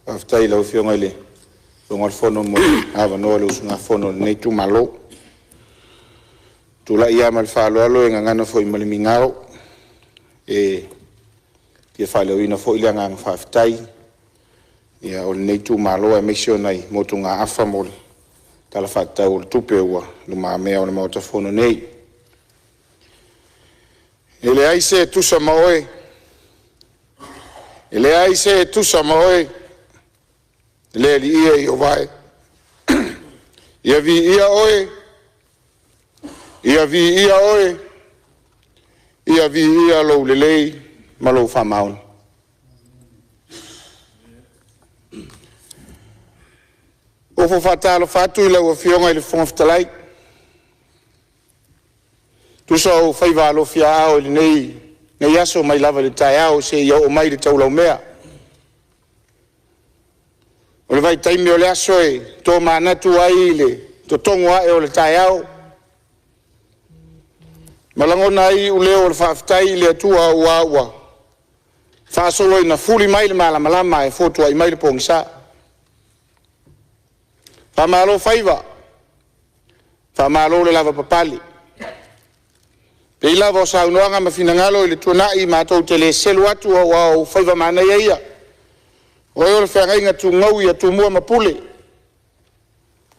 Faafetai i lau Afioga i le Fofoga Fetalai mo le avanoa o le usugafono a lenei itumalo. Ou te tulai lava ma le faaaloalo e gagana foi ma le migao e fia faaleoina foi le agaga faafetai o lenei itumalo aemaise o nai motugaafa mo le Tala Faatatau o le Tupe ua i lumamea o le Maota Fono nei. E leai se e tusa ma oe, e leai se e tusa ma oe, le Alii e Ieova e, ia viia Oe, ia viia Oe, ia viia lou lelei ma lou faamaoni. E ofo faatalofa atu i lau Afioga i le Fofoga Fetalai, e tusa o ou faiva alofiaao i lenei aso mai lava i le taeao seia oo mai i le taulaumea. O le vaitaimi o le aso e tomanatu ai i le totogo ae o le taeao, ma lagona ai iuleo o le faafetai i le Atua aua ua faasolo ina fuli mai le malamalama ae fotuai mai le pogisa. Faamalo faiva, faamalo le lavapapale. E pei lava o saunoaga ma finagalo i le tuanai, matou te le selu atu aua o ou faiva manaia ia, o oe o le feagaiga tugaui a Tumua ma Pule,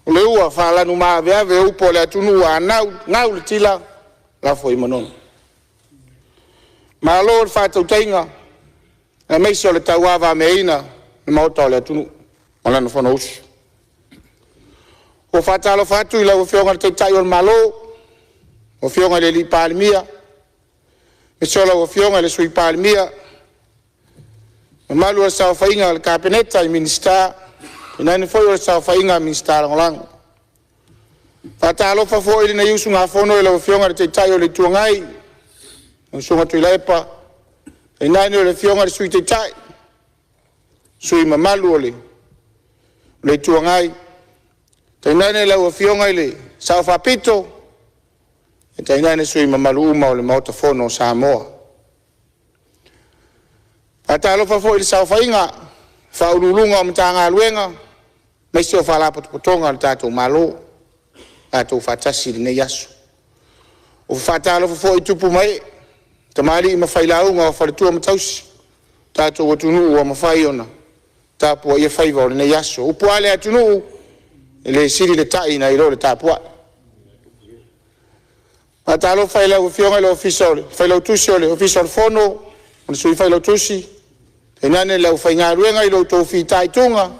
o le ua faalanumaveave o upu a le atunuu, a gau le tila, lafo i manogi. Malo le faatautaiga aemaise o le tauavameaina o le maota o le atunuu ma lana fonousu. E faatalofa atu i lau Afioga i le Taitai o le Malo, lau Afioga i le Palemia, aemaise lau Afioga i le Sui Palemia, le mamalu o le saofaiga a le Kapeneta i Minisita, tainane foi o le saofaiga a Minisita Lagolago. E faatalofa foi lenei usugafono i lau Afioga i le Taitai o le Itu Agai, lau Susuga Tuilaepa, tainane le Afioga i le Sui Taitai, sui usufono mamalu o le Itu Agai, tainane lau Afioga i le Sao Faapito, tainane sui usufono mamalu uma o le Maota Fono o Samoa. E faatalofa foi i le saofaiga a Ofisa Sili o Pulega o Matagaluega aemaise o Faalapotopotoga a le tatou Malo ua tatou faatasi i lenei aso. E faatalofa foi i tupu ma ee, tamalii ma failauga, faletua ma tausi o le tatou atunuu ua mafai ona tapuaia faia o lenei aso. O upu lava a le atunuu, e le sili le ta'i nai lo le tapuai. E faatalofa i lau Afioga i le Failautusi o le Ofisa o le Fono ma le Sui Failautusi, tainane le aufaigaluega i lo outou fitaituga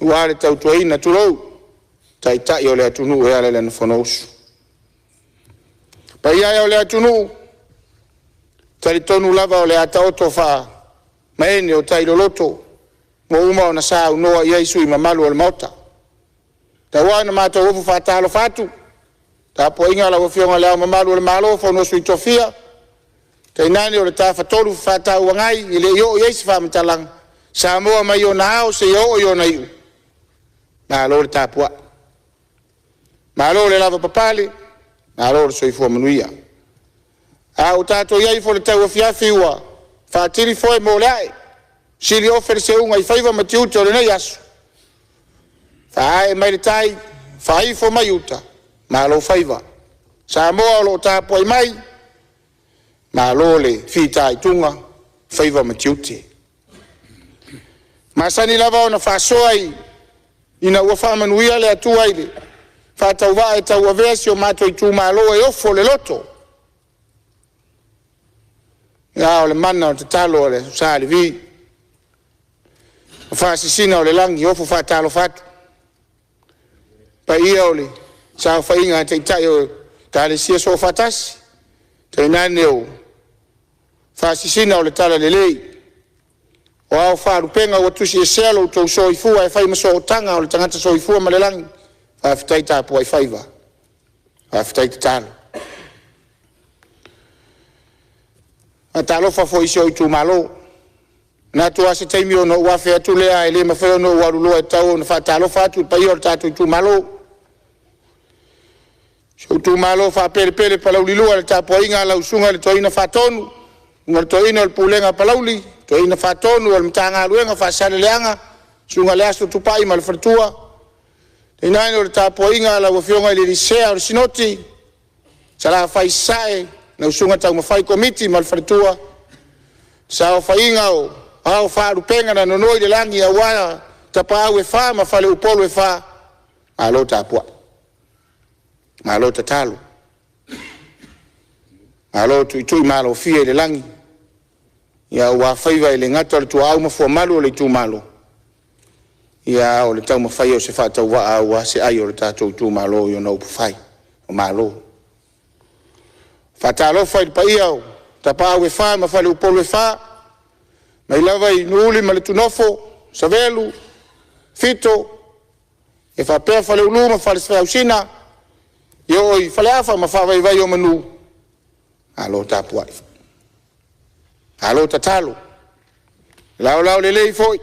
aua le tautuaina, tulou, Taitai o le atunuu e ala i lana Fonousu. O paia e o le atunuu, e talitonu lava o le a taoto faamaene o tai loloto ua uma ona saunoa i ai sui usufono mamalu o le Maota. Tau lava ina matou ofo faatalofa atu i le tapuaiga a lau Afioga i Le Ao Mamalu o le Malo, le Sui o le Fono a Sui Tofia, tainane o le Tafatolu Fefaatauagai e le i oo i ai se faamatalaga, Samoa mai ona ao seia oo i ona iu, malo le tapuai, malo le lavapapale, malo le soifua manuia. A ua tatou i ai foi i le tauafiafi ua faatili foe mo le ae, siliofe le seuga i faiva ma tiute o lenei aso, faaee mai le tai, faaifo mai uta, malo faiva. Samoa o lo o tapuai mai, malo le fitaituga faiva ma tiute. E masani lava ona faasoa ina ua faamanuia le Atua i le faatauvaa e tauavea si o matou itumalo e ofo le loto. A o le mana o le tatalo a le Sa Levi, o faasisina o le lagi e ofo faatalofa atu. Paia o le saofaiga a Taitai o Ekalesia Soofaatasi, tainane o faasisina o le Talalelei, o ao faalupega ua tusiesea lo outou soifua e fai ma sootaga o le tagata soifua ma le lagi. Faafetai tapuai faiva, faafetai tatalo. E faatalofa foi i si ou itumalo. E manatu lava o se taimi ona ou afe atu lea, ae le mafai ona ou alu loa, e tatau ona faatalofa atu i le paia o le tatou itumalo. Si ou itumalo faapelepele Palauli 2, i le tapuaiga a lau susuga i le Toeaina Faatonu, susuga i le Toeaina o le Pulega a Palauli, Toeaina Faatonu o le Matagaluega o Faasaleleaga Susuga Leaso Tupai ma le faletua, tainane o le tapuaiga a lau Afioga i le alii Sea o le Sinoti, Salafai Sasae, lau Susuga Taumafai Komiti ma le faletua, saofaiga o ao o Faalupega na nonoi le lagi aua tapaau e fa ma faleupolu e fa, malo tapuai, malo tatalo, malo tuitui malofie i le lagi aua faiva e le gata o le tuaau ma fuamalu o le itumalo, a o le taumafai o se faatauvaa aua se ai o le tatou itumalo i ona upufai o Malo. E faatalofa i le paia o Tapaau e fa ma Faleupolu e fa, mai lava i Nuuuli ma Letunofo, Savelu, Fito, e faapea Faleulu ma Falesefaausina, e oo i Faleafa ma Faavaivaiomanu, malo tapuai, malo tatalo. Laolao lelei foi. E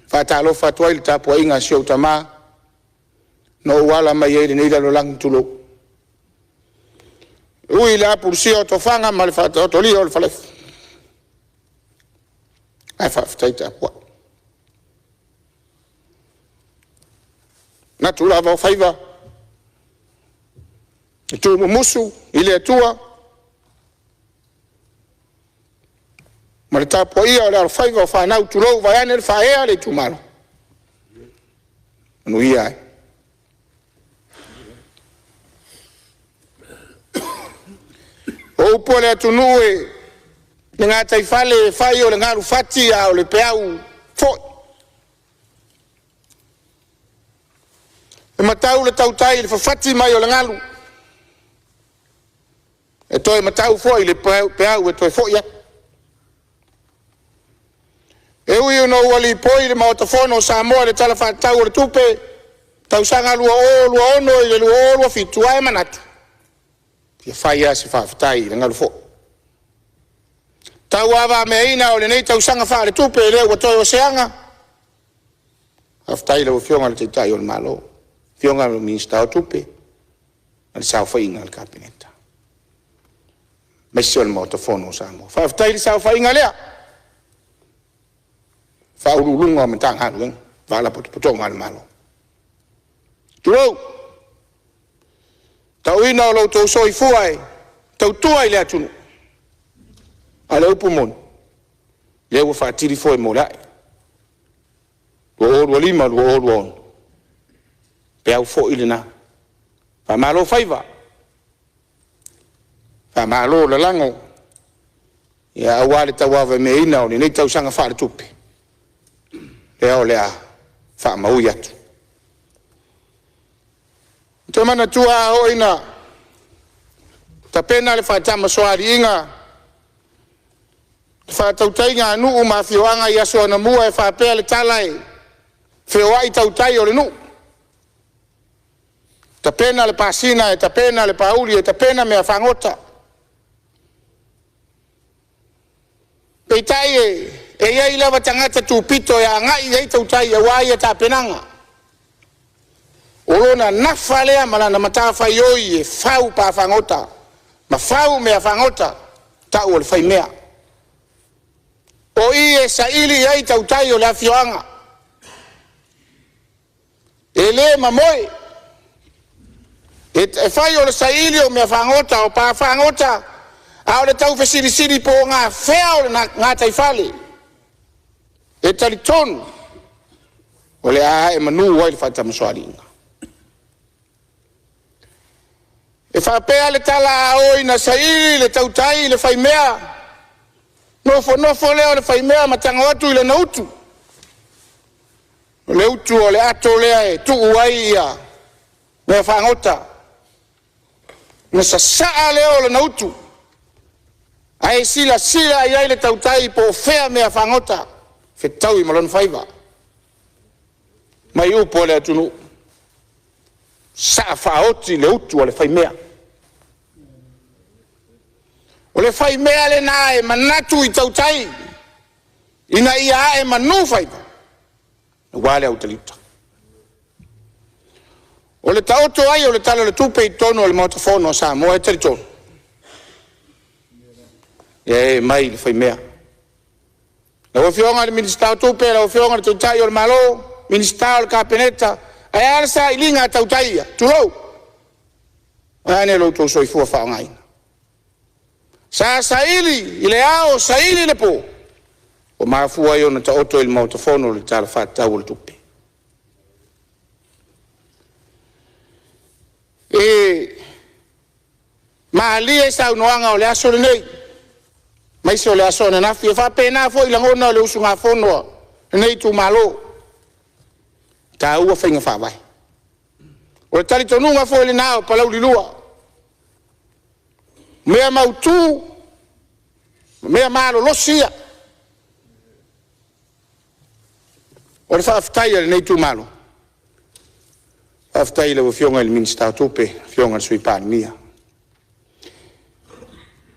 faatalofa atu ai i le tapuaiga a si ou tama na ou ala mai ai i lenei lalolagi, tulou. E ui i le apulusia o tofaga ma le faataotolia o le falaefu, ae faafetai tapuai. E manatu lava o faiva e tuumumusu i le Atua ma le tapuaia o le alofaiva o fanau, tulou, vaeane le faaea le itumalo, e manuia ai. O upu a le atunuu e le gataifale e fai o le galufati a o le peau foi. E matau le tautai i le fafati mai o le galu, e toe matau foi i le peau e toe foi atu. E ui ina ua lipoi i le Maota Fono o Samoa i le Tala Faatatau o le Tupe, tausaga 2026/2027, ae manatu, e fia fai lava se faafetai i le galu foi. Tauavameaina o lenei tausaga faaletupe e le ua toe o se aga, faafetai i lau Afioga i le Taitai o le Malo, afioga i le Minisita o Tupe ma le saofaiga a le Kapeneta, aemaise o le Maota Fono o Samoa. Faafetai i le saofaiga lea Ofisa Sili o Pulega o Matagaluega ma Faalapotopotoga a le Malo. Tulou, tauina o lo outou soifua e tautua i le atunuu, a o le upu moni, o lea ua faatili foe mo le ae. 2025/2026, peau foi lena. Faamalo faiva, faamalo lalago aua le tauavameaina o lenei tausaga faaletupe, lea o le a faamaui atu. Ou te manatua a oo ina tapena le faatamasoaliiga le faatautaiga a nuu ma afioaga i aso anamua e faapea le tala, e feoai tautai o le nuu, tapena le pasina e tapena le pauli e tapena meafagota. Peitai e i ai lava tagata tupito e agai i ai tautai aua ia tapenaga. O lona nafa lea ma lana matafaioi e fau pa fagota ma fau mea fagota, tau o le faimea. O i e saili i ai tautai o le afioaga, e le mamoe. E fai o le saili o mea fagota o pa fagota, a o le taufesilisili po o gafea o le gataifale e talitonu o le a ae manu ai le faatamasoaliiga. E faapea le tala a oo ina saili le tautai i le faimea, nofonofo lea o le faimea ma tago atu i lana utu. O le utu o le ato lea e tuu ai ia mea fagota, ona sasaa lea o lana utu, ae silasila i ai le tautai po o fea mea fagota fetaui ma lona faiva. Mai upu a le atunuu, sasaa faaoti le utu a le faimea. O le faimea lena e manatu i tautai ina ia ae manu faiva aua le autaliuta. O le taoto ai o le Tala o le Tupe i totonu o le Maota Fono a Samoa, e talitonu, e mai le faimea. Lau Afioga i le Minisita o Tupe, lau Afioga i le Taitai o le Malo, Minisita o le Kapeneta, ae a le sailiga a tautai ia, tulou, vaeane lo outou soifua faaaogaina. Sa saili i le ao saili i le po, ua mafua ai ona taoto i le Maota Fono le Tala Faatatau o le Tupe. E malie saunoaga o le aso lenei, aemaise o le aso ananafi, e faapena foi lagona o le usugafono a lenei itumalo, e taua faiga faavae. O le talitonuga foi lena o Palauli 2, o mea mautu ma mea malolosi ia. O le faafetai a lenei itumalo, faafetai i lau Afioga i le Minisita o Tupe, lau Afioga i le Sui Palemia,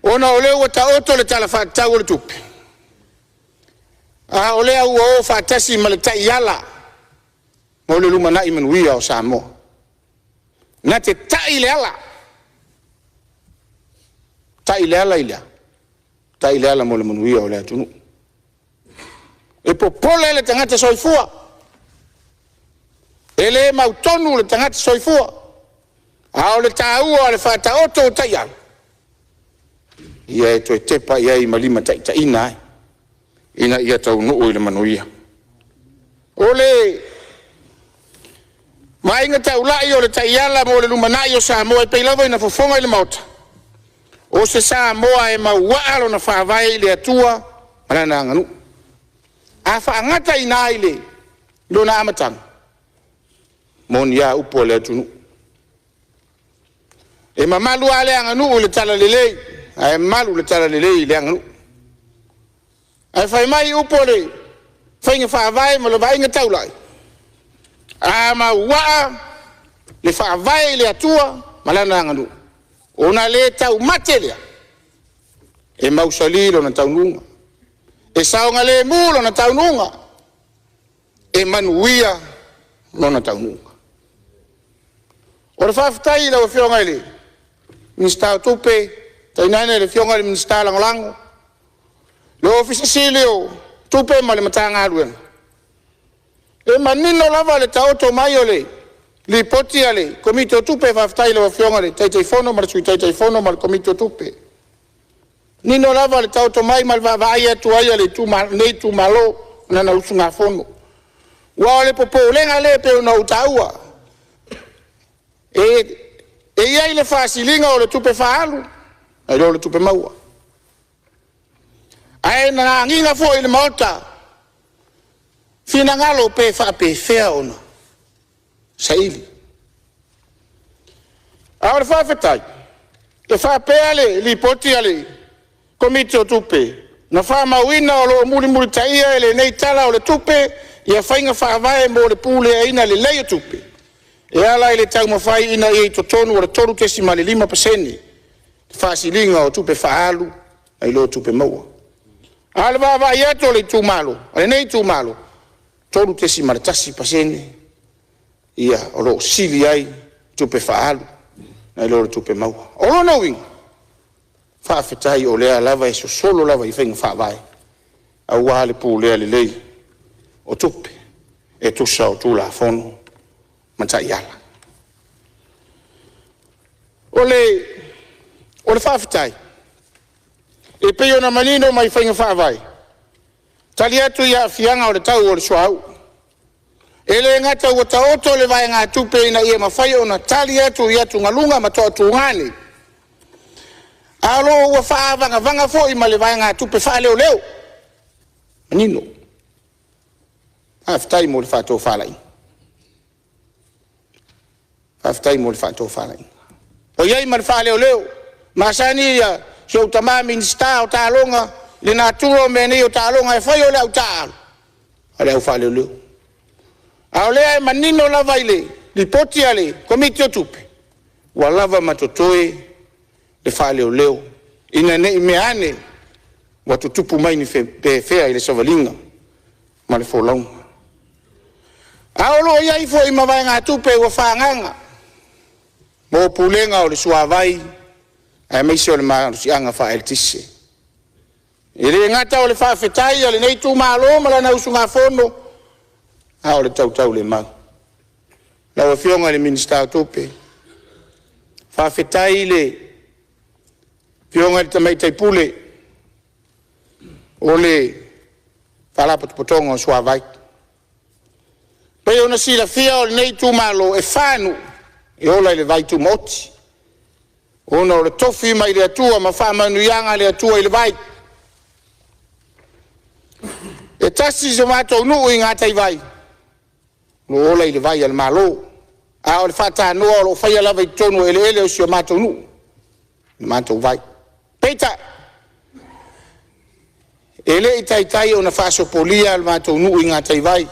ona o lea ua taoto le Tala Faatatau o le Tupe, a o lea ua o faatasi ma le taiala mo le lumanai manuia o Samoa. Na te tai le ala, tai le ala i le a? Tai le ala mo le manuia o le atunuu. E popole le tagata soifua, e le mautonu le tagata soifua, a o le taua o le faataoto o taiala, ia e toe tepa i ai ma limataitaiina ai ina ia taunuu i le manuia. O le vaaiga taulai o le taiala mo le lumanai o Samoa e pei lava ina fofoga i le Maota, o se Samoa e mauaa lona faavae i le Atua ma lana aganuu. A faagata i ina i lona amataga, e moni lava upu a le atunuu, e mamalu lava le aganuu i le talalelei, ae malu le talalelei i le aganuu. Ae fai mai upu o le faiga faavae ma le vaaiga taulai, a mauaa le faavae i le Atua ma lana aganuu, ona le taumate lea e mausali lona taunuuga, e saogalemu lona taunuuga, e manuia lona taunuuga. O le faafetai i lau Afioga i le Minisita o Tupe, tainane le Afioga i le Minisita Lagolago, le Ofisa Sili o Tupe ma le Matagaluega, e manino lava le taoto mai o le Lipoti a le Komiti o Tupe. Faafetai i lau Afioga i le Taitaifono ma le Sui Taitaifono ma le Komiti o Tupe. E manino lava le taoto mai ma le vaavaai atu ai a lenei itumalo ma lana usugafono. Aua o le popolega lea e pei ona ou taua, e i ai le faasiliga o le tupe faaalu nai lo le tupe maua. Ae na agiga foi i le Maota finagalo pe faapefea ona saili. A o le faafetai, e faapea le lipoti a le Komiti o Tupe, na faamauina o lo o mulimulitaia e lenei Tala o le Tupe ia faiga faavae mo le puleaina lelei o tupe, e ala i le taumafai ina ia i totonu o le 3.5% le faasiliga o tupe faaalu nai lo tupe maua. A o le vaavaai atu a le itumalo, a lenei itumalo, 3.1% ia o lo o sili ai tupe faaalu nai lo le tupe maua. O lona uiga, faafetai o lea lava e sosolo lava i faiga faavae aua le pulea lelei o tupe e tusa o Tulafono ma Taiala. O le faafetai, e pei ona manino mai faiga faavae, tali atu i aafiaga o le tau o le suauu. E le gata ua taoto le vaegatupe ina ia mafai ona tali atu i atugaluga ma toatuga nei, a o lo o ua faaavagavaga foi ma le vaegatupe faaleoleo. Manino. Faafetai mo le faatofalaiga. Faafetai mo le faatofalaiga. Ua i ai ma le faaleoleo. E masani ia si ou tama Minisita o taaloga i le natura o mea nei o taaloga, e fai o le au taaalo, a o le au faaleoleo. A o lea e manino lava i le lipoti a le Komiti o Tupe, ua lava ma totoe le faaleoleo ina ne i mea ane ua tutupu mai ni pefea i le savaliga ma le folauga. A o lo o i ai foi ma vaegatupe ua faaagaaga mo pulega o le suavai aemaise o le malosiaga faaeletise. E le gata o le faafetai a lenei itumalo ma lana usugafono, a o le tautaulemau. Lau Afioga i le Minisita o Tupe, faafetai i le Afioga i le Tamaitai Pule o le Faalapotopotoga o le Suavai. E pei ona silafia o lenei itumalo, e 4 nuu e ola i le vai tumaoti, ona o le tofi mai le Atua ma faamanuiaga a le Atua i le vai. E tasi si o matou nuu i Gataivai o lo o ola i le vai a le Malo, a o le faatanoa o lo o faia lava i totonu o eleele o si o matou nuu, le matou vai. Peitai, e le i taitai ona faasopolia le matou nuu i Gataivai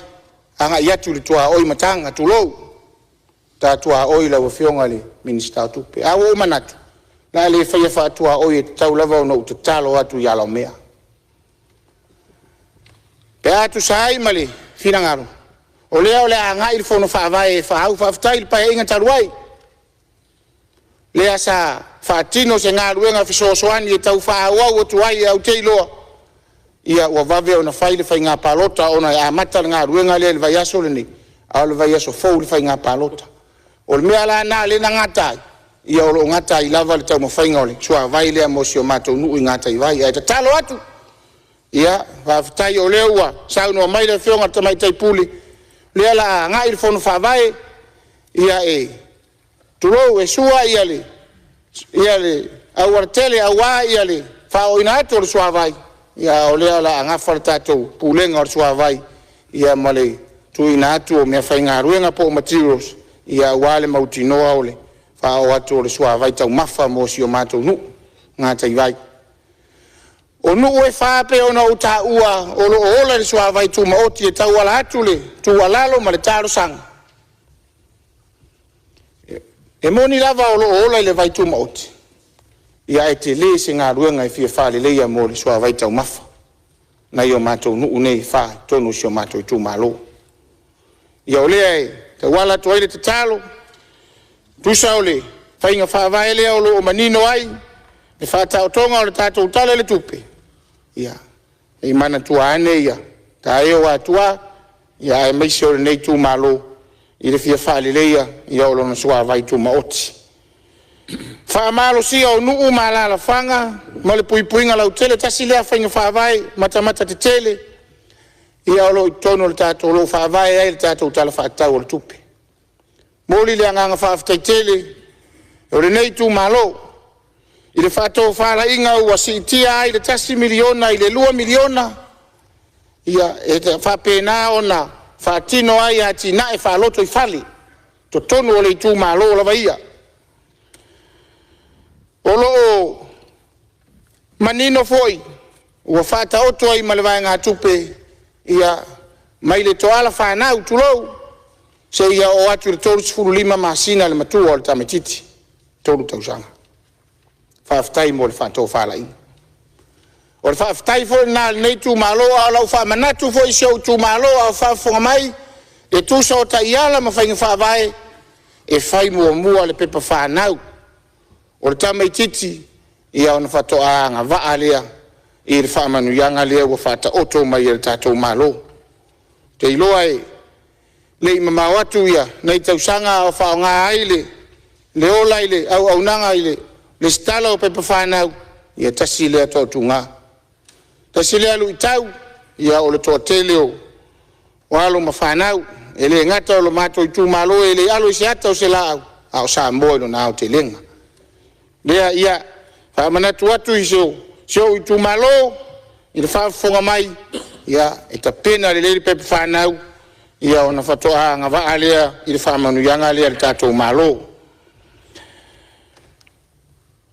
agai atu i le tuaoi i Mataga, tulou, le ta tuaoi lau Afioga i le Minisita o Tupe. Ae ua ou manatu, o le a le faia faatuaoi e tatau lava ona ou tatalo atu i ala o mea. Pe a tusa ai ma le finagalo, o lea o le a agai le Fono Faavae e faaau. Faafetai i le Paeaiga talu ai, lea sa faatino se galuega fesoasoani e tau faaauau atu ai, ae ou te iloa ia ua vave ona fai le faiga palota ona e amata le galuega lea i le vaiaso lenei, a o le vaiaso fou le faiga palota. O le mea la lena o lea na gata ai, ia o lo o gata ai lava le taumafaiga o le suavai lea mo si o matou nuu i Gataivai. Ae tatalo atu, ia faafetai o lea ua saunoa mai le Afioga i le Tamaitai Pule, o lea o le a agai le Fono Faavae ia e tulou, e sua le aualatele aua le faaooina atu o le suavai, a o lea o le a nafa le tatou Pulega o le Suavai ma le tuuina atu o meafaigaluega po o materials aua le mautinoa o le faaoo atu o le suavai taumafa mo si o matou nuu i Gataivai. O nuu e fa e pei ona ou taua o lo o ola i le suavai tumaoti e tauala atu le tuualalo ma le talosaga. E moni lava o lo o ola i le vai tumaoti, ae tele se galuega e fia faaleleia mo le suavai taumafa nai o matou nuu nei e fa i totonu o si o matou itumalo. Ia o lea e tauala atu ai le tatalo, tusa o le faiga faavae lea o lo o manino ai le faataotoga o le tatou Tala i le Tupe, ia se i manatua ane ta e o Atua aemaise o lenei itumalo i le fia faaleleia o lona suavai tumaoti. Faamalosia o nuu ma alaalafaga ma le puipuiga lautele. Tasi lea faiga faavae matamata tetele ia o lo o i totonu o le tatou, o lo o faavae ai le tatou Tala Faatatau o le Tupe. Momoli le agaga faafetai tele o lenei itumalo i le faatofalaiga ua siitia ai le $1 miliona i le $2 miliona, ia e faapena ona faatino ai atinae faalotoifale i totonu o le itumalo lava ia. O lo o manino foi ua faataoto ai ma le vaegatupe ia mai le toala fanau, tulou, seia oo atu i le 35 masina le matua o le tamaitiiti, 3 tausaga. Faafetai mo le faatofalaiga. O le faafetai foi lena a lenei itumalo, a o lau faamanatu foi i si ou itumalo a o faafofoga mai, e tusa o taiala ma faiga faavae, e fai muamua le pepa fanau o le tamaitiiti ia ona faatoa agavaa lea i le faamanuiaga lea ua faataoto mai e le tatou Malo. Ou te iloa e le i mamao atu nei tausaga a o faaaoga ai le ola i le auaunaga i le resitala o pepa fanau, ia tasi lea toatuga, tasi lea luitau, ia o le toatele o alo ma fanau. E le gata o le matou itumalo e le alo i se ata o se laau, a o Samoa i lona aotelega. Lea ia faamanatu atu i si ou itumalo i le faafofoga mai, ia e tapena lelei le pepa fanau ia ona faatoa agavaa lea i le faamanuiaga lea a le tatou Malo.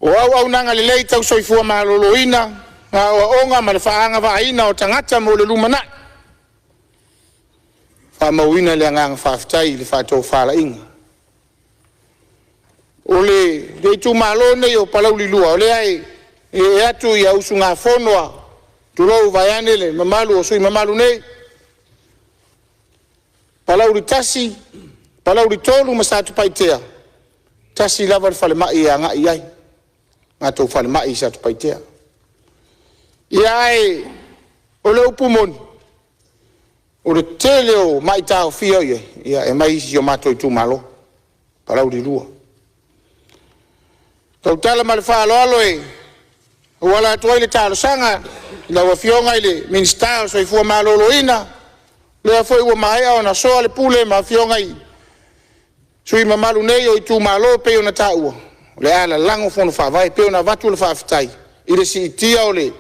O auaunaga lelei tau soifua maloloina, aoaoga ma le feagavaaina o tagata mo le lumanai. Faamauina le agaga faafetai i le faatofalaiga. O le itumalo lenei o Palauli 2, o lea e ee atu usugafono a, tulou vaeane le mamalu o sui usufono mamalu nei, Palauli 1, Palauli 3 ma Satupaitea, e tasi lava le falemai e agai i ai, le matou falemai i Satupaitea. Ia ae o le upu moni, o le tele o mai taofia o i ai, ia e mai si o matou itumalo, Palauli 2. Tautala ma le faaaloalo e auala atu ai le talosaga i lau Afioga i le Minisita o le Soifua Maloloina, lea foi ua maea ona soa le pule ma afioga i sui usufono mamalu nei o itumalo e pei ona taua, o le a lalago fono faavae e pei ona avatu le faafetai i le siitia o le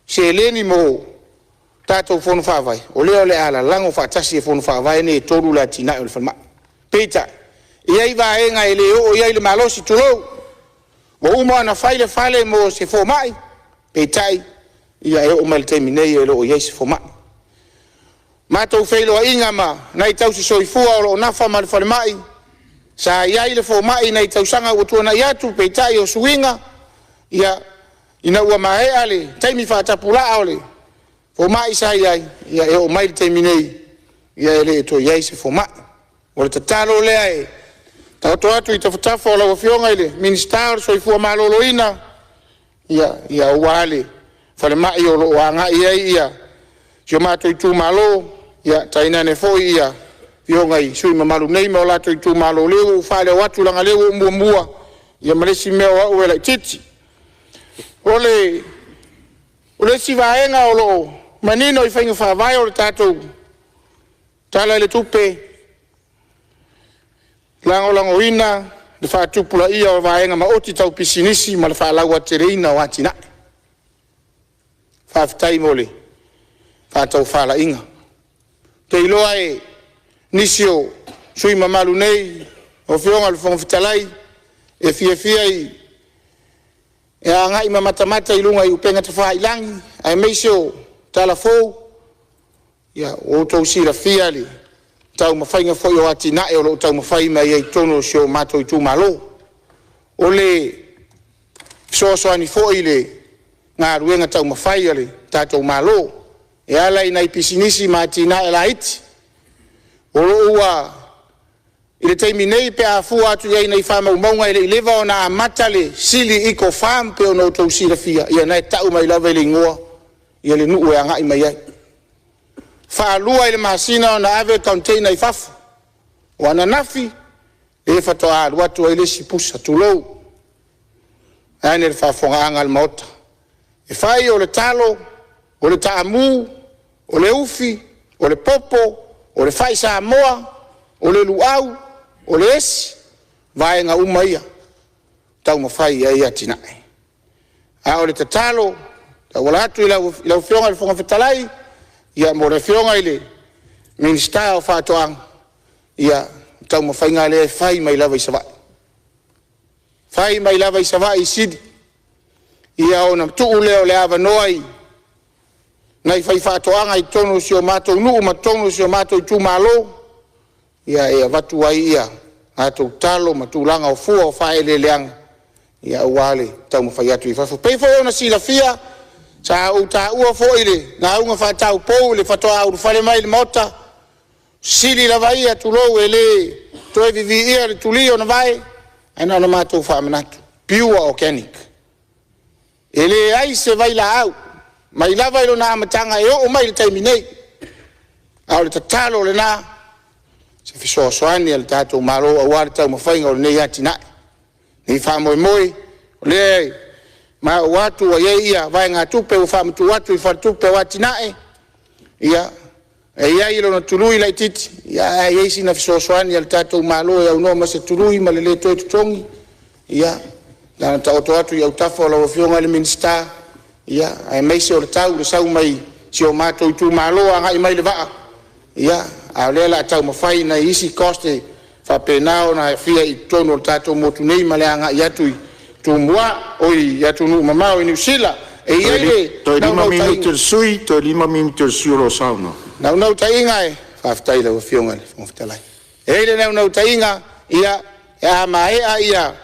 seleni mo tatou fono faavae, o lea o le a lalago faatasi e fono faavae nei e tolu le atinae o le falemai. Peitai, e i ai vaega e le oo i ai le malosi, tulou, ua uma ona fai le fale mo se fomai, peitai ia e oo mai i le taimi nei e le o i ai se fomai. Matou feiloaiga ma nai tausi soifua o lo o nafa ma le falemai, sa i ai le fomai i nai tausaga ua tuanai atu, peitai o suiga, ia, ina ua maea le taimi faatapulaa o le fomai sa i ai, ia e oo mai i le taimi nei, ia e le toe i ai se fomai. O le tatalo lea e taoto atu i tafatafa o lau Afioga i le Minisita o le Soifua Maloloina, ia aua le falemai o lo o agai i ai ia si o matou itumalo, ia tainane foi ia afioga i sui usufono mamalu nei ma o latou itumalo, o lea ua ou faaleo atu leaga o lea ua ou muamua, ia ma le isi mea o au e laitiiti. O le isi vaega o lo o manino i faiga faavae o le tatou Tala i le Tupe, lagolagoina le faatupulaia o vaega maoti tau pisinisi ma le faalauateleina o atinae. Faafetai mo le faatofalaiga. Ou te iloa e nisi o sui usufono mamalu nei, lau Afioga i le Fofoga Fetalai, e fiafia e agai ma matamata i luga i upega tafailagi aemaise o tala fou. Ia ua outou silafia le taumafaiga foi o atinae o lo o taumafai mai ai i totonu o si o matou itumalo. O le fesoasoani foi i le galuega taumafai a le tatou Malo e ala i nai pisinisi ma atinae laiti o lo o ua i le taimi nei pe a fua atu i ai i faamaumauga e le i leva ona amata le Sili Eco Farm pei ona outou silafia, ia na e tau mai lava i le igoa ia le nuu e agai mai ai. Faalua i le masina ona ave container i fafo. O ananafi lea faatoa alu atu ai le isi pusa, tulou, vaeane le faafofogaaga a le Maota. E fai o le talo, o le taamu, o le ufi, o le popo, o le fai Samoa, o le luau, o le esi, vaega uma ia e taumafai i ai atinae. A o le tatalo e tauala atu i lau Afioga i le Fofoga Fetalai, ia mo le Afioga i le Minisita o Faatoaga, ia le taumafaiga lea e fai mai lava i Savaii, fai mai lava i Savaii i Sili, ia ona tuu lea o le avanoa i nai faifaatoaga i totonu o si o matou nuu ma totonu o si o matou itumalo, ia e avatu ai a latou talo ma tulaga o fua o faaeleeleaga ia aua le taumafai atu i fafo. E pei foi ona silafia, sa ou taua foi i le lauga faataupou i le faatoa ulufale mai i le Maota, sili lava ia, tulou, e le toe viviia le tuli o le vae, ae na ona matou faamanatu, pure organic. E leai se vailaau mai lava i lona amataga e oo mai i le taimi nei. A o le tatalo lena, se fesoasoani a le tatou Malo aua le taumafaiga o lenei atinae, lenei faamoemoe. O lea e maua atu ua i ai ia vaegatupe ua faamatuu atu i le Faletupe o Atinae, ia, e i ai lona tului laitiiti, ae i ai sina fesoasoani a le tatou Malo e aunoa ma se tului ma le le toe totogi, ia, na ona taoto atu i autafa o lau Afioga i le Minisita, ia, aemaise o le tau i le sau mai si o matou itumalo agai mai le vaa, ia, a o lea o le a taumafai nai isi cost e faapena ona aafia i totonu o le tatou motu nei ma le agai atu i Tumua, oi, i atunuu mamao i Niu Sila. E i ai le Toe 5 minute o le sui, toe 5 minute o le sui o lo o saunoa. Naunautaiga e faafetai i lau Afioga i le Fofoga Fetalai. E i ai le naunautaiga, ia, a maea ia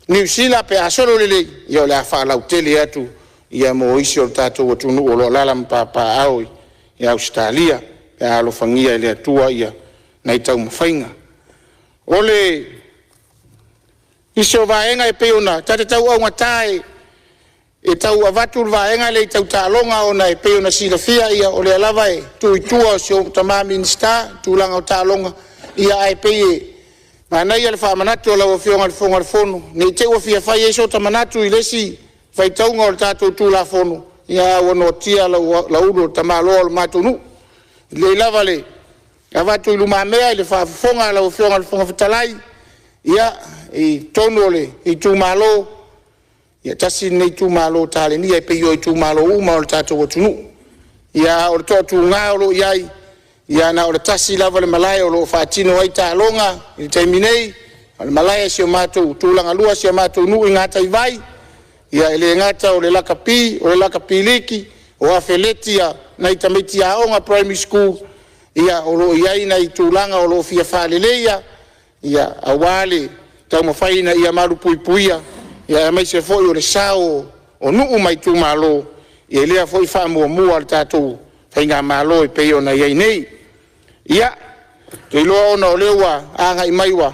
Niu Sila pe a solo lelei, ia o le a faalautele atu ia mo isi o le tatou atunuu o lo o alaala ma papaaao i Ausetalia pe a alofagia e le Atua ia nai taumafaiga. O le isi o vaega e pei ona ta te tau augata e E tau avatu le vaega lea tau taaloga ona e pei ona silafia, ia o lea lava e tuu i tua o si ou tama Minisita i tulaga o taaloga, ia ae pei e manaia le faamanatu a lau Afioga i le Fofoga o le Fono, ne i te i ua fia fai ai so ta manatu i le isi faitauga o le tatou Tulafono, ia ae ua noatia Lauulu o le tamaloa o le matou nuu. E lelei lava le avatu i lumamea i le faafofoga a lau Afioga i le Fofoga Fetalai, ia i totonu o le itumalo, ia tasi lenei itumalo talenia e pei o itumalo uma o le tatou atunuu. Ia a o le toatuga o lo o i ai, ia na o le tasi lava le malae o lo o faatino ai taaloga i le taimi nei, o le malae i si o matou tulagalua i si o matou nuu i Gataivai. Ia e le gata o le lakapi o le lakapi liki, o afeleti a nai tamaiti aoga primary school. Ia o lo o i ai nai tulaga o lo o fia faaleleia ia aua le taumafai ina ia malupuipuia ia aemaise foi o le sao o nuu ma itumalo i lea foi faamuamua a le tatou faigamalo e pei ona i ai nei. Ia, ou te iloa ona o lea ua agai mai ua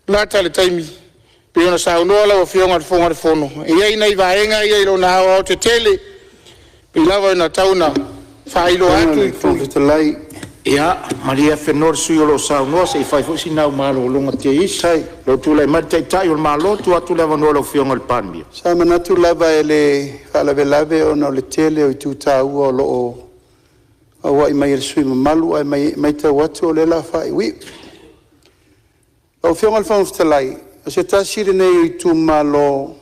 lata le taimi e pei ona saunoa lau Afioga i le Fofoga o le Fono, e i ai nai vaega ia i lona aoaotetele e pei lava ona tau ina faailoa Lau atu Afioga i le i Fofoga Fetalai. Ia malie Afenoa le sui usufono o lo o saunoa se i fai foi sina au malologa teisi. Faafetai. O lo o tulai mai le Taitai o le Malo, tuu atu le avanoa i lau Afioga i le Palemia. Sa manatu lava e le faalavelave ona o le tele o itu taua o lo o auai mai e le sui usufono mamalu, ae matau atu o lea o le a faaiuiu. Lau Afioga i le Fofoga Fetalai, o se tasi lenei o itumalo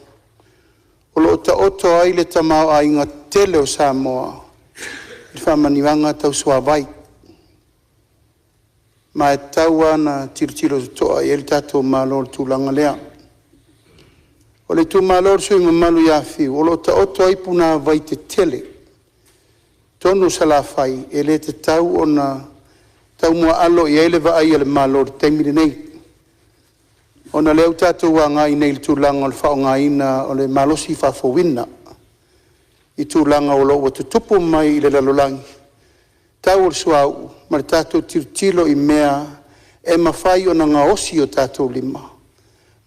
o lo o taoto ai le tamaoaiga tele o Samoa i faamanuiaga tau suavai. Ma e tatau lava ona tilotilo totoa i ai le tatou Malo i le tulaga lea. O le itumalo o le sui usufono mamalu ia Fiu, o lo o taoto ai punavai tetele i totonu o Salafai, e le tatau ona taumuaalo i ai le vaai a le Malo i le taimi lenei, ona o lea ua tatou agai nei i le tulaga o le faaaogaina o le malosi faafouina i tulaga o lo o ua tutupu mai i le lalolagi, tau o le suauu ma le tatou tilotilo i mea e mafai ona gaosi i o tatou lima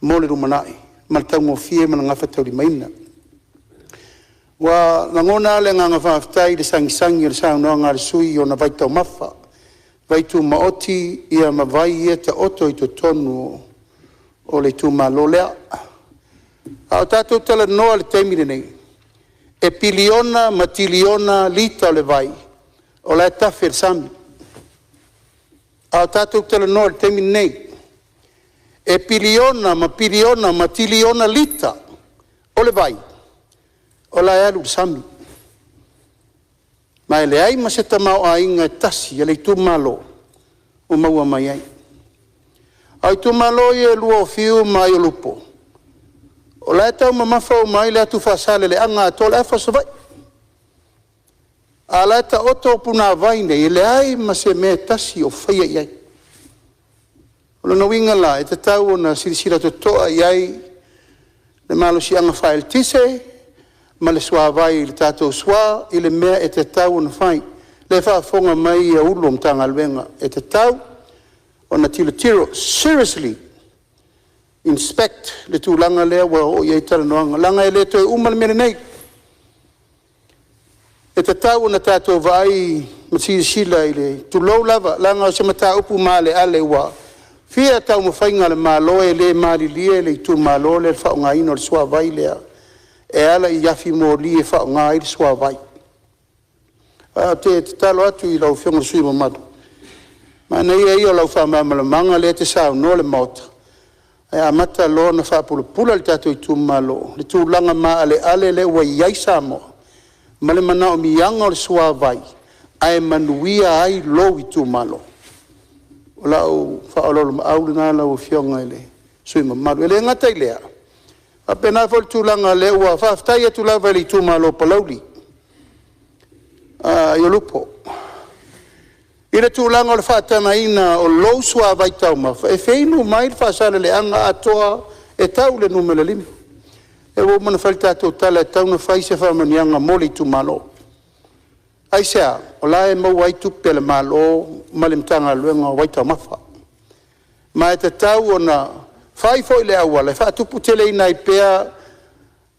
mo le lumanai ma le taugofie ma le gafataulimaina. Ua lagona lava le agaga faafetai i le sagisagi o le saunoaga a le sui usufono i ona vaitaumafa, vaitumaoti ma vai ia e taoto i totonu o le itumalo lea. A o tatou talanoa i le taimi lenei, e piliona ma tiliona lita o le vai o la e tafe i le sami. A o tatou talanoa i le taimi lenei, e piliona ma piliona ma tiliona lita o le vai o la e alu i le sami. Ma e leai ma se tamaoaiga e tasi o le itumalo o maua mai ai. A o itumalo ia e lua o Fiu ma Aiolupo, o la e taumamafa uma ai le atu Faasaleleaga atoa, le afa o Savaii. A o la e taoto punavai nei, e leai ma se mea e tasi o faia i ai. O lona uiga la, e tatau ona silasila totoa i ai le malosiaga faaeletise ma le suavai i le tatou SWA i le mea e tatau ona fai. O lea e faafofoga mai Ofisa Sili o Pulega o Matagaluega, e tatau ona tilotilo seriously, inspect le tulaga lea ua oo i ai talanoaga, leaga e le toe uma le mea lenei. E tatau ona tatou vaai ma silasila i le, tulou lava, leaga o se mataupu maaleale ua fia taumafaiga a le Malo, e le malilie le itumalo lea i le faaaogaina o le suavai lea e ala i afi moli e faaaoga ai le suavai. Ae ou te tatalo atu i lau Afioga i le sui usufono mamalu, manaia ia o lau faamalamalamaga lea e te saunoa i le Maota, ae amata loa ona faapulapula le tatou itumalo i le tulaga maaleale lea ua i ai Samoa ma le manaomiaga o le suavai, ae manuia ai lou itumalo. O lau faaoloolomaau lena lau Afioga i le sui usufono mamalu. E le gata i lea, e faapena foi le tulaga o lea ua… Faafetai atu lava i le itumalo o Palauli, Aiolupo i le tulaga o le faatagaina o lou suavai taumafa e feinu mai le Faasaleleaga atoa e tau i le numera 5. O lea ua uma ona fai le tatou tala e tatau ona fai se faamanuiaga mo le itumalo. Aisea? O la e maua ai tupe a le Malo ma le Matagaluega o Vaitaumafa. Ma e tatau ona fai foi le auala e faatuputeleina ai pea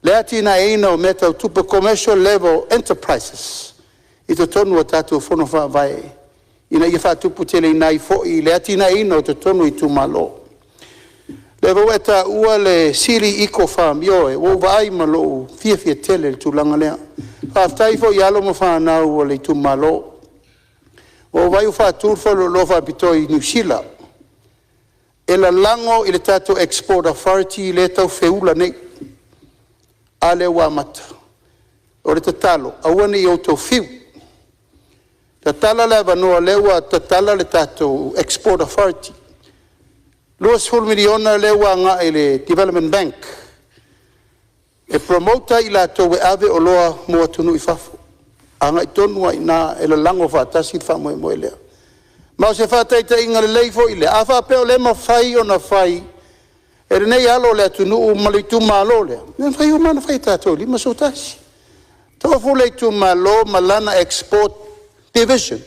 le Le atinaeina o mea tau tupe, commercial level enterprises i totonu o tatou Fono Faavae, ina ia faatuputeleina ai foi le atinaeina o totonu o itumalo. O lea foi ua e taua le Sili Eco Farm, ioe, ua ou vaai ma lou fiafia tele i le tulaga lea. Faafetai foi i alo ma fanau a le itumalo. Ua ou vaai ua faatu le faleoloa faapitoa i Niu Sila e lalago i le tatou Export Authority lea e tau feula nei, a lea ua amata. O le tatalo, aua ne i outou fiu, tatala le avanoa o lea ua tatala le tatou Export Authority. E $20 miliona lea ua agai i le Development Bank e promote ai i latou e ave oloa mo atunuu i fafo, agai tonu lava i ina e lalago faatasi le faamoemoe lea. Ma o se faataitaiga lelei foi lea, a faapea o lea e mafai ona fai e lenei alo o le atunuu ma le itumalo lea, e mafai uma lava ona fai e tatou e 51. Tofu le itumalo ma lana export division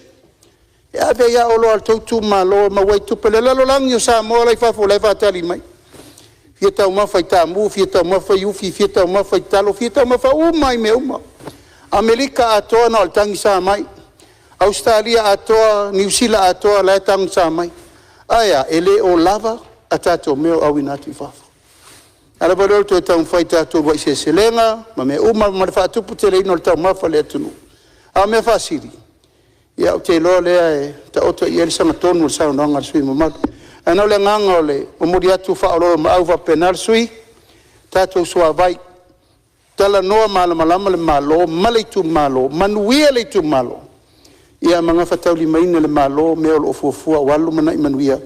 e ave ai lava oloa a le tou itumalo e maua ai tupe. O le lalolagi o Samoa la e i fafo o la e faatali mai, fia taumafa i taamu, fia taumafa i ufi, fia taumafa i talo, fia taumafa uma lava i mea uma. Amerika atoa na o le tagisa mai, Ausetalia atoa, Niu Sila atoa, o la e tagisa mai. Ae a? E le o lava a tatou mea o auina atu i fafo. O le ala foi lea o le toe taumafai i tatou uluai seleselega ma mea uma ma le faatuputeleina o le taumafa a le atunuu. A o mea faasili, ia ou te iloa o lea e taoto i ai le sagatonu o le saunoaga a le sui usufono mamalu. Ae na o le agaga o le momoli atu faaoloolomaau faapena le sui usufono, tatou suavai, talanoa malamalama le Malo ma le itumalo, manuia le itumalo, ia ma gafataulimaina e le Malo mea o lo o fuafua aua le lumanai manuia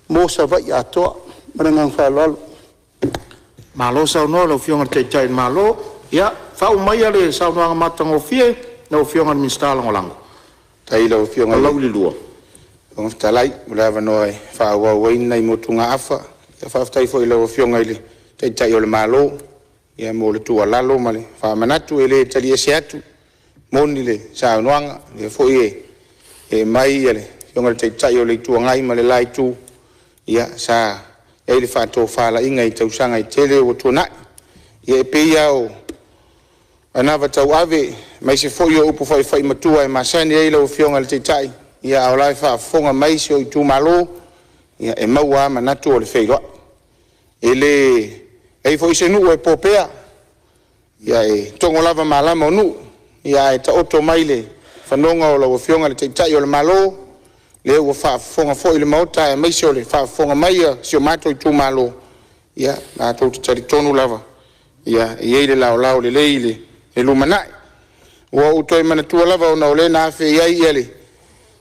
mo Savaii atoa. Ma le agaga faaaloalo. Malo saunoa i lau Afioga i le Taitai o le Malo. Ia faauma maia le saunoaga matagofie lau Afioga i le Minisita Lagolago. Faafetai i lau Afioga o i le Laulelua. Fofoga Fetalai mo le avanoa e faaauau ai nai motugaafa. Faafetai foi i lau Afioga i le Taitai o le Malo mo le tuualalo ma le faamanatu, e le tali ese atu, e moni le saunoaga, o lea foi e aumai le Afioga i le Taitai o le Itu Agai ma le la Itu, ia sa i ai le faatofalaiga i tausaga e tele ua tuanai. Ia e pei lava o anava tauave aemaise foi o upu faifai matua e masani ai lau Afioga i le Taitai, a o la e faafofoga mai si ou itumalo, ia e maua lava manatu o le feiloai. E leai foi se nuu e po pea, e togo lava malama o nuu, ae taoto mai le fanoga o lau Afioga i le Taitai o le Malo, lea ua faafofoga foi le Maota aemaise o le faafofoga mai a si o matou itumalo, ia matou te talitonu lava e i ai le laolao lelei i le lumanai. Ua ou toe manatua lava ona o lea na afe i ai le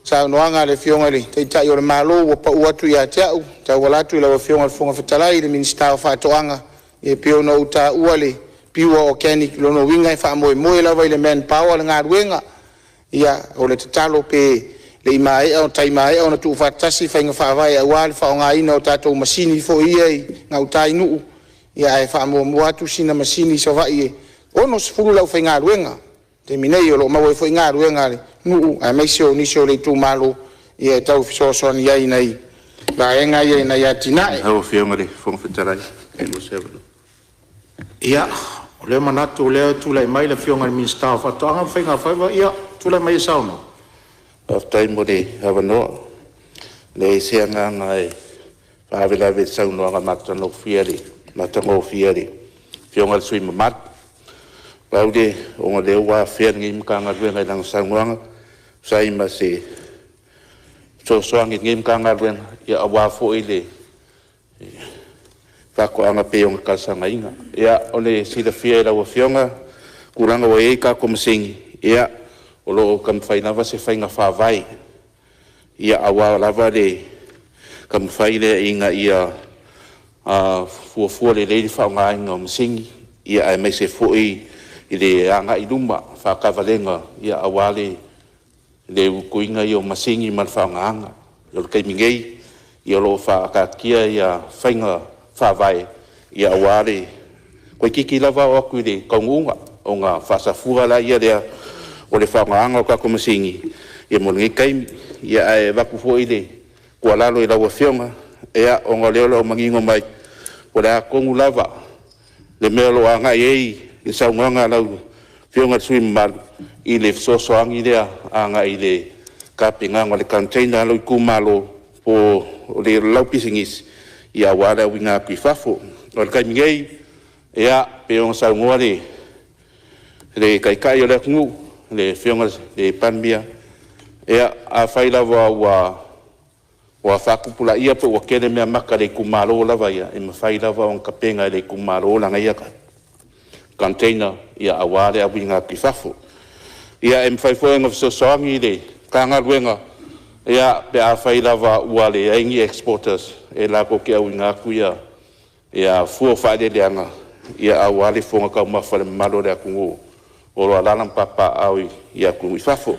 saunoaga a le Afioga i le Taitai o le Malo ua pau atu ia te au e tauala atu i lau Afioga i le Fofoga Fetalai le Minisita o Faatoaga, e pei ona ou taua le pure organic, o lona uiga e faamoemoe lava i le manpower le galuega. Ia, o le tatalo pe le i maea tai maea ona tuufaatasi faiga faavae aua le faaaogaina o tatou masini foi ia i gauta i nuu, ae faamuamua atu sina masini i Savaii e 60 le aufaigaluega i le taimi nei o lo o maua ai foi galuega a le nuu aemaise o nisi o le itumalo e tau fesoasoani ai i nai vaega ia i nai atinae. Lau Afioga i le Fofoga Fetalai, pe maua se avanoa. Ia, o lea ua manatu o lea e tulai mai le Afioga i le Minisita o Faatoaga ma Faiga Faiva. Ia, tulai maia e saunoa. Faafetai mo le avanoa. E leai se agaga e faalavelave i le saunoaga matagofie a le Afioga i le sui usufono mamalu. Pau lea, ona o lea ua afea lenei Matagaluega i lana saunoaga e tusa ai ma se fesoasoani a lenei Matagaluega aua foi le faatoaga pei ona talosagaina. Ia, mo le silafia e lau Afioga i le tulaga ua i ai tatou masini, ia o lo o taumafai lava se faiga faavae aua lava le taumafai lea ina ia fuafua lelei le faaaogaina o masini, aemaise foi i le agai i luma, faataavalega aua le utuina o masini ma le faaaogaina. O le taimi nei, o lo o faataatitia faiga faavae aua le toeitiiti lava oo atu i le taunuuga ona faasafua lea o le faaaogaina o tatou masini mo lenei taimi. Ae avatu foi le tuualalo i lau Afioga, ona o lea o lo o manino mai po o le a tonu lava le mea o lo o agai i ai le saunoaga a lau Afioga i le sui usufono mamalu i le fesoasoani lea agai i le tapenaga o le container a lou itumalo po o lau pisinisi aua le auina atu i fafo. O le taimi nei, pei ona saunoa le Taitai o le atunuu, le Afioga i le Palemia, ia, afai lava ua faatupulaia pe ua tele meamata a le itumalo lava ia, e mafai lava ona tapena e le itumalo lana ia container aua le auina atu i fafo. Ia, e mafai foi ona fesoasoani le Matagaluega pe afai lava ua leai ni exporters e latou te auina atu fua o faaeleeleaga aua le fofoga taumafa o le mamalu o le atunuu o lo o alaala ma papaaao i atunuu i fafo.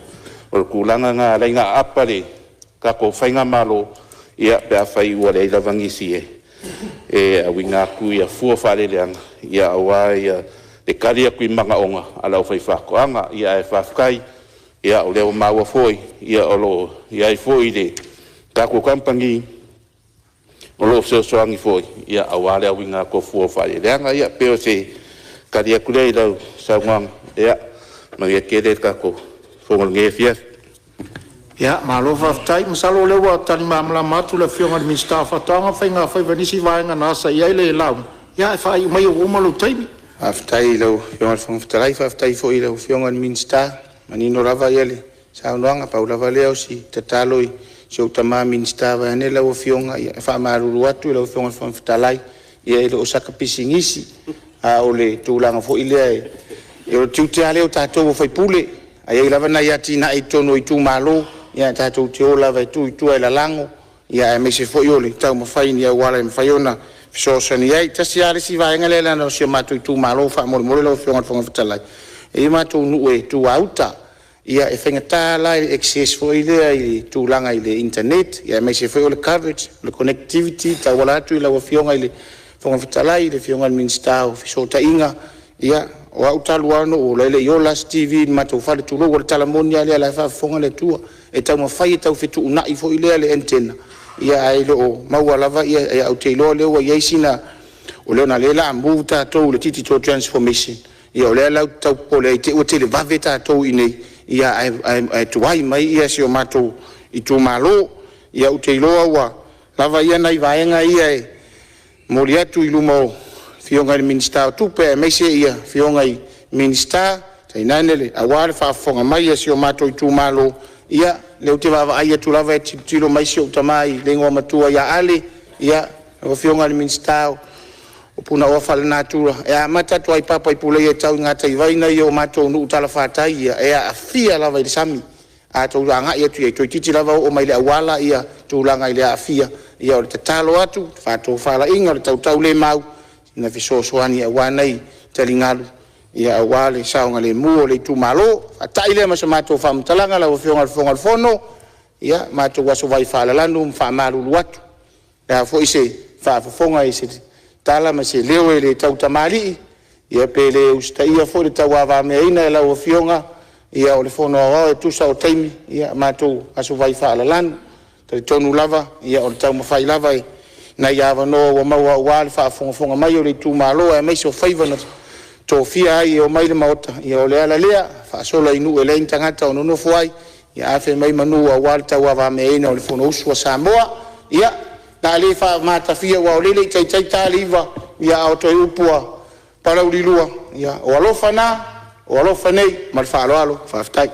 O le tulaga lena e ala ai ona aapa le tatou faigamalo pe afai ua leai lava nisi e auina atu fua o faaeleeleaga aua le tali atu i manaoga a le aufaifaatoaga. Ae faafetai o lea ua maua foi o lo o i ai foi le tatou kamupani o lo o fesoasoani foi aua le auina atu o fua o faaeleeleaga. Ia pei o se tali atu lea i lau saunoaga. Ia manuia tele le tatou fono i lenei afiafi. Ia, malo faafetai. Masalo o lea ua tali malamalama atu le Afioga i le Minisita o Faatoaga ma Faiga Faiva i nisi vaega na asa i ai le lauga. Ia, ae faaiu maia ua uma lou taimi. Faafetai i lau Afioga i le Fofoga Fetalai, faafetai foi i lau Afioga i le Minisita, ua manino lava le saunoaga. Pau lava lea o si tatalo i si ou tama Minisita vaeane lau Afioga, ia e faamalulu atu i lau Afioga i le Fofoga Fetalai, ia e le o sata pisinisi, a o le tulaga foi lea, o le tiute lava lea o tatou o sui usufono, a i ai lava nai atinae i totonu o itumalo, ia tatou te o lava e tuu i tua e lalago, aemaise foi o le taumafai i ni auala e mafai ona fesoasoani ai. E tasi lava le isi vaega lea leaga o si o matou itumalo faamolemole lau Afioga i le Fofoga Fetalai, e i ai matou nuu e i tuã-uta. Ia e faigata la i le access foi lea i le tulaga i le internet aemaise foi o le coverage, o le connectivity e tauala atu i lau Afioga i le Fofoga Fetalai, le Afioga i le Minisita o Fesootaiga. Ia, o au talu lava ona ou ola e le i ola lava se TV i le matou fale, tulou, o le tala moni lava lea o la e faafofoga le Atua. E taumafai e tau fetuunai foi lea le antenna ae le o maua lava. Ae ou te iloa o lea ua i ai sina… ona o lea o le a move tatou i le digital transformation, ia o lea la ou te tau popole ai i te'i ua televave tatou i inei ae tuai mai si o matou itumalo. Ia ou te iloa ua lava ia nai vaega ia e momoli atu i luma o Afioga i le Minisita o Tupe aemaise Afioga i Minisita, tainane aua le faafofoga mai a si o matou itumalo. Ia, o lea ou te vaavaai atu lava e tilotilo mai si ou tama i le igoamatua ia Ale, ia, lau Afioga i le Minisita o Punaoa Faalenatura, e amata atu lava i Papa i Puleia e tau i gataivai nai o matou nuu talafatai ia, e aafia lava i le sami. A outou agai atu i ai, toeitiiti lava oo mai i le auala tulaga i le aafia. Ia o le tatalo atu, faatofalaiga, o le tautaulemau, ina ia fesoasoani aua nai taligalu aua le saogalemu o le itumalo. Faata'i lea ma se matou faamatalaga lau Afioga i le Fofoga o le Fono, ia matou aso vai faalalanu ma faamalulu atu. O le a foi se faafofoga i se tala ma se leo e le tautamalii, ia pe le usitaia foi le tauavameaina e lau Afioga, ia o le Fono Aoao e tusa o taimi, ia matou aso vai faalalanu. E talitonu lava o le taumafai lava i nai avanoa ua maua aua le faafogafoga mai a le itumalo aemaise o faiva na tofia ai e omai i le Maota, ia o le ala lea, faasola i nuu e leai ni tagata o nonofo ai, ia afe mai manu aua le tauavameaina o le Fonousu a Samoa. Ia, o le a le faamatafia aua o lea e le i taitai ta le 9:00, a o toe upu a Palauli 2, ia o alofa na, o alofa nei. Ma le faaaloalo, faafetai.